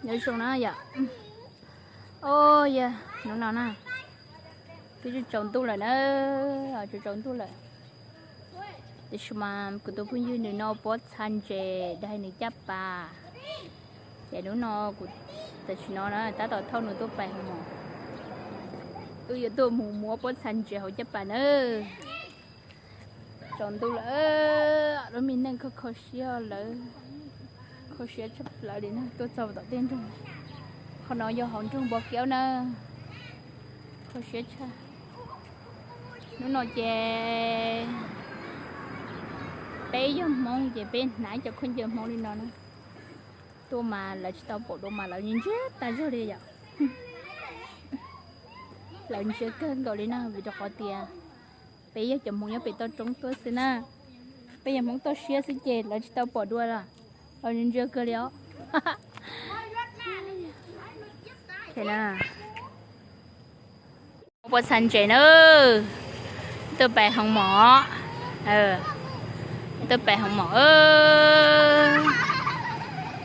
Nyob zoo na yom. O, yog hnub no na, twb tsaus ntuj lawm na, tsaus tsaus ntuj lawm. Tiam sis mas kuv tus phooj ywg nws no pob txha ntses daig nws caj pas, ces hnub no kuv, tam sim no na tab tom thauj nws tuaj pais hoo mom. Wb yuav tuaj mus muab pob txha ntses hauv caj pas na. Tsaus ntuj lawm, lub me neej kho kho siab lawm, kho siab tshaj plaws li na, tuaj txog tom tej nroog. Qhov no yog hauv nroog Npov Kev na, kho siab tshaj. Hnub no ces peb yog Hmoob ces peb hnav cov khaub ncaws Hmoob li no na. Tuaj mas lawv tsis tau pom dua mas lawv ntsia tag zog li yom. Lawv ntsia kawg nkaus li na, vim rau qhov tias peb yog cov Hmoob nyob pem toj roob tuaj xwb na. Peb yog Hmoob toj siab xwb ces lawv tsis tau pom dua los lawv ntsia kawg li os. Pob txha ntses na, tuaj pais hoo mom, tuaj pais hoo mom.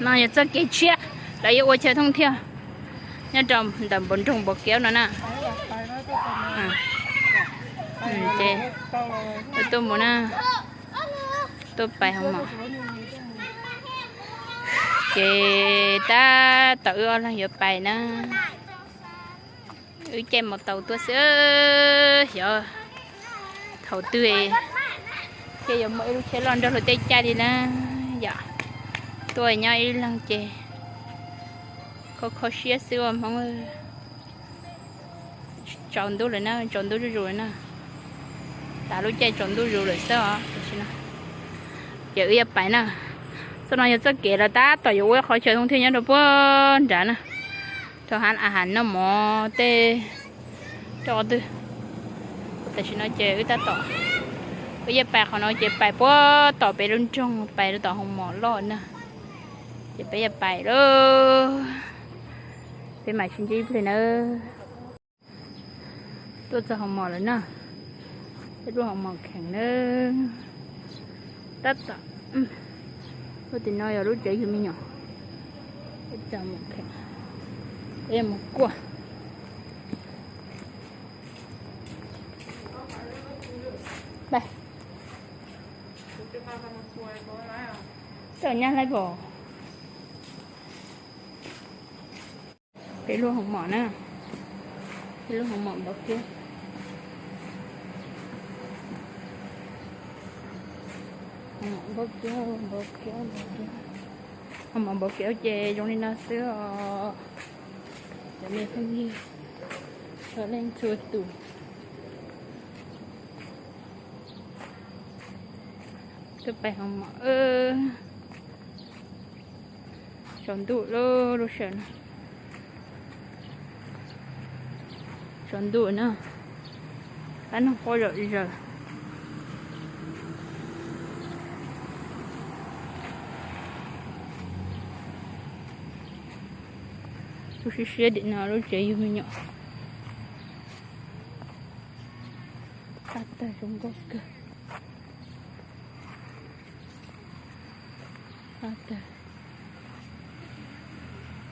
No yog txoj kev tshiab lawv yuav ua chaw thooj thiaj nyob rau ntawm npoo nroog Npov Kev no na. Ces tuaj mus na, tuaj pais hoo mom. Ces tab tom wb ob leeg yuav pais na. Wb caij mus tau tuaj xwb, xyov thaum twg thiaj yuav muaj ib lub tsheb loj nrog luag tej caij li na. Yom, tuaj nyob ib leeg ces kho kho siab xwb ua Hmoob. Tsaus ntuj lawm na, tsaus ntuj zuj zus lawm na. Tav lub caij tsaus ntuj zus lawm xwb os. Ces wb yuav pais na. Txoj no yog txoj kev lawv tab tom yuav ua qhov chaw thooj thiaj nyob rau puag nrad na. Rau hab a has noj mov tej rau qhov twg. Tam sim no ces wb tab tom, wb yuav pais qhov no ces pais puag tom pem lub nroog, pais rau tom hoo mom loj na. Ces peb yuav pais lawm, peb mam sib ntsib ib pliag nawb. Tuaj txog hoo mom lawm na. Peb lub hoo mom kheem na. Tab tom, lub tim no yog lub tsev yug me nyuam. Peb txog hoo mom kheem, peb yuav mus kuaj. Tawm nyab hlais pom. Peb lub hoo mom na, peb lub hoo mom Npov Kev. Hoo mom Npov Kev, Npov Kev, Npov Kev. Hoo mom Npov Kev ces zoo li no xwb os. Cov me phooj ywg txhua leej txhua tus, tuaj pais hoo mom. Tsaus ntuj lub, lub sij hawm no tsaus ntuj na, qab noog quaj zom zaws. Lub siab siab tim no lub tsev yug me nyuam. Qab tawg zoo nkauj kawg. Qab tawg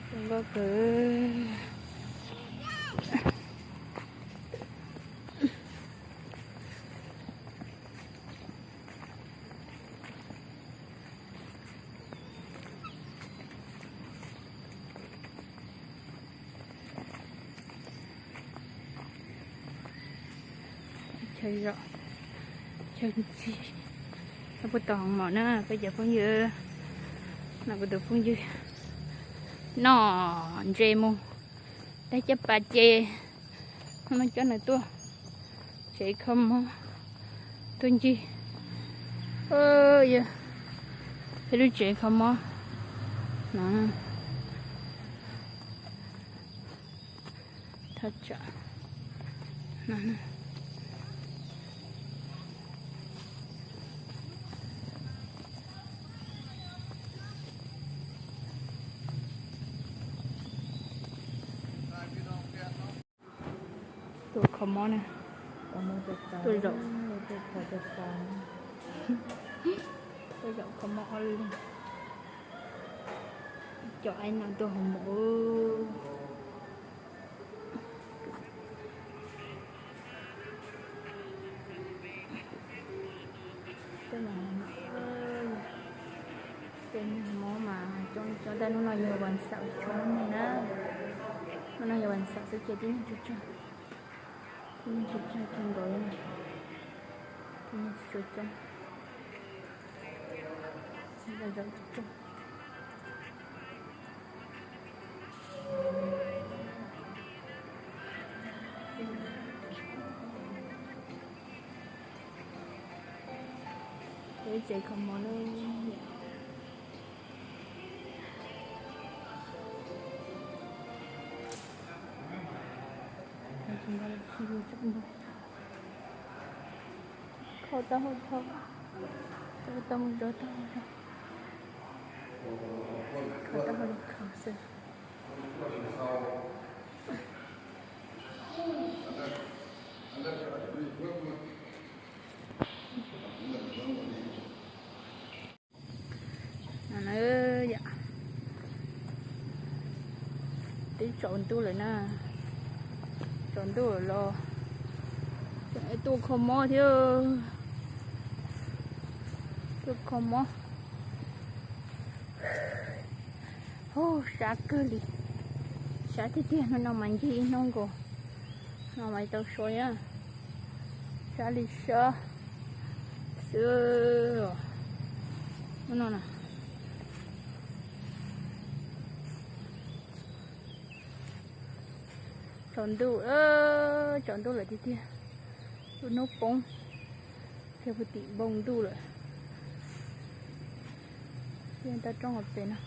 zoo nkauj kawg. Chaw zom, chaw ncig, puag tom hoo mom na peb cov phooj ywg. No kuv tus phooj ywg noj ntses mus, tag caj pas ces no coj nws tuaj tsev kho mob, tuaj ncig. Yog peb lub tsev kho mob no. Thaj tsam no. Tuaj kho mob na, tuaj zaum, tuaj zaum kho mob ob leeg. Cov aib no tuaj hauv mom. Tej no, tej neeg Hmoob mas coob coob, tab hnub no yog vas xaum tsis tshua muaj neeg na. Hnub no yog vas xaum xwb ces tib neeg tsawg tsawg, tib neeg tsawg tsawg kawg nkaus li, tib neeg tsis tshua coob, zaum tsis tshua coob. Peb tsev kho mov na. Kho tau hauv thaum, kho tau mus zov tau hauv zog, kho tau hauv li kho xwb. Twb tsaus ntuj lawm na, tsaus ntuj lawm los tseem tuaj kho mob thiab, tuaj kho mob. Hu, sab kawg li, sab tiag tiag. Hnub no mas ncig ib hnub nkaus no mas tau so na, sab li sab xwb. Hnub no na, tsaus ntuj, tsaus ntuj lawm tiag tiag, lub hnub poob, thiab puag tim npoo ntuj lawm. Tib toj roob hauv pes no.